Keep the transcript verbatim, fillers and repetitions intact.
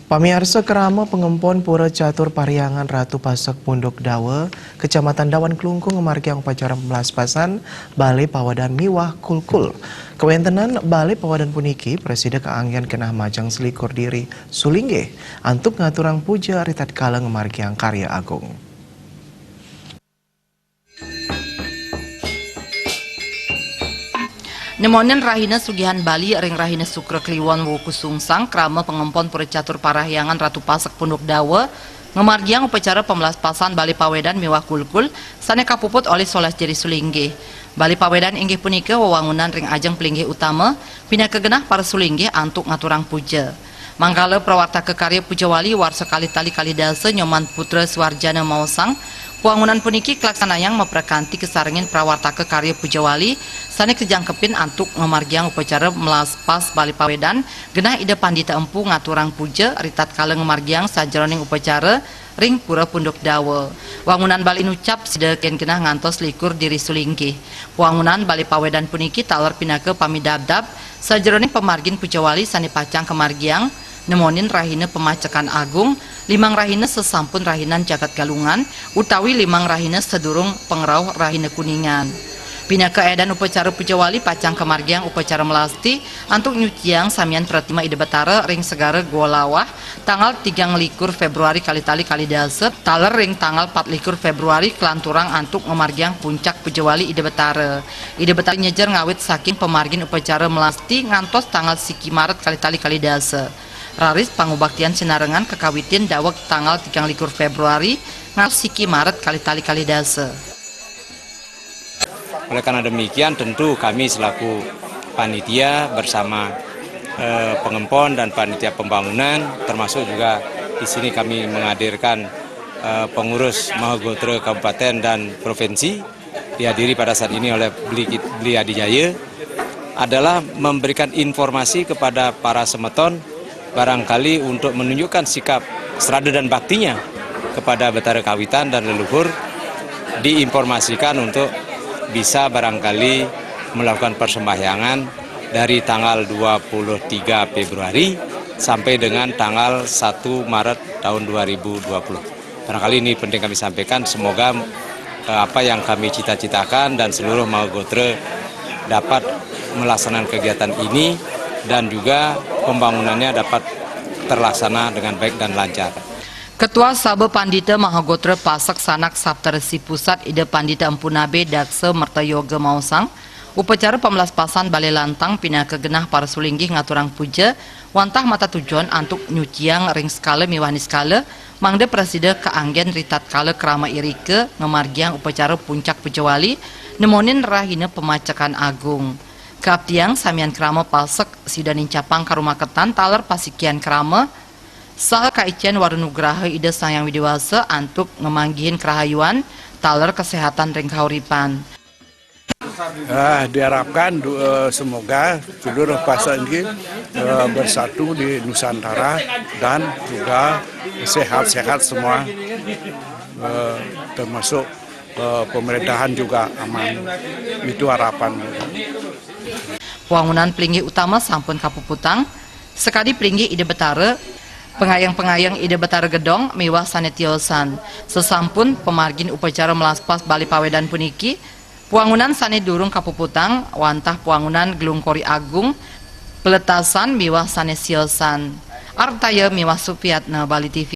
Pamiarsa, krama pangempon Pura Catur Parhyangan Ratu Pasek Punduk Dawa, Kecamatan Dawan Klungkung ngamargiang upacara pamlaspasan Balé Pawedan miwah kulkul. Kawéntenan Balé Pawedan puniki prasida kaanggén genah majeng selikur diri sulinggih antuk ngaturang puja ritatkala ngamargiang karya agung. Nemonin rahina sugihan Bali ring rahina Sukra Kliwon Wuku Sungsang, krama pangempon Pura Catur Parahyangan Ratu Pasek Punduk Dawa ngamargiang upacara pamlaspasan Balé Pawedan miwah kulkul sané kapuput olih solas diri sulinggih. Balé Pawedan inggih punika wewangunan ring ajeng palinggih utama, pinaka genah para sulinggih antuk ngaturang puja. Mangkala prawartaka karya pujawali warsa kalih tali kalih dasa Nyoman Putra Suarjana maosang, wewangunan puniki kalaksanayang maprakanti kasarengin prawartaka karya pujawali sané kajangkepin antuk ngamargiang upacara melaspas Balé Pawedan genah Ida Pandita Empu ngaturang puja ritatkala ngamargiang sajeroning upacara ring Pura Punduk Dawa. Wangunan Balé nucap sida kén genah ngantos likur diri sulinggih. Wangunan Balé Pawedan puniki taler pinaka pamidabdab sajeroning pamargin pujawali sané pacang kamargiang, nemonin rahina pemacekan agung, limang rahina sasampun rahinan jagat Galungan, utawi limang rahina sadurung pangrauh rahina Kuningan. Pinaka édan upacara pujawali pacang kamargiang upacara melasti antuk nyuciang samian pratima Ida Betara ring Segara Gua Lawah, tanggal tigang likur Februari kalih tali kalih dasa, taler ring tanggal pat likur Februari, kalanturang antuk ngamargiang puncak pujawali Ida Betara. Ida Betara nyejer ngawit saking pamargin upacara melasti ngantos tanggal siki Maret kalih tali kalih dasa. Raris pangubaktian sinarengan kakawitin daweg tanggal tigang likur Februari ngantos siki Maret kalih tali kalih dasa. Oleh karena demikian, tentu kami selaku panitia bersama, eh, pengempon dan panitia pembangunan, termasuk juga di sini kami menghadirkan, eh, pengurus Mahagotra Kabupaten dan Provinsi, dihadiri pada saat ini oleh Beli, Beli Adi Jaya, adalah memberikan informasi kepada para semeton, barangkali untuk menunjukkan sikap serada dan baktinya kepada Betara Kawitan dan leluhur, diinformasikan untuk bisa barangkali melakukan persembahyangan dari tanggal dua puluh tiga Februari sampai dengan tanggal satu Maret tahun dua ribu dua puluh. Barangkali ini penting kami sampaikan, semoga, eh, apa yang kami cita-citakan dan seluruh Mahagotra dapat melaksanakan kegiatan ini dan juga pembangunannya dapat terlaksana dengan baik dan lancar. Ketua Sabha Pandita Mahagotra Pasek Sanak Saptarsi Pusat Ida Pandita Empu Nabe Daksa Merta Yoga maosang, upacara pamlaspasan Balé Lantang pinaka genah para sulinggih ngaturang puja wantah matatujon antuk nyuciang ring sekala miwah niskala, mangda prasida kaanggén ritatkala krama irika ngamargiang upacara puncak pujawali nemonin rahina pemacekan agung. Kaaptiang samian krama pasek sida nincapang karumaketan taler pasikian krama saha kaicén wara nugraha Ida Sang Hyang Widhi Wasa antuk ngamanggihin karahayuan taler kaséhatan ring kauripan. Ah, diharapkan du- eh, semoga seluruh pasek ini, eh, bersatu di Nusantara dan juga sehat-sehat semua, eh, termasuk, eh, pemerintahan juga aman. Itu harapan. Wangunan palinggih utama sampun kapuputang, sakadi palinggih Ida Betara, pangayeng-pangayeng Ida Betara Gedong miwah sané tiosan. Sasampun pamargin upacara melaspas Balé Pawedan puniki, wangunan sané durung kapuputang wantah wangunan Glungkori Agung, peletasan miwah sané siosan. Artaya miwah Supiatna, Bali T V.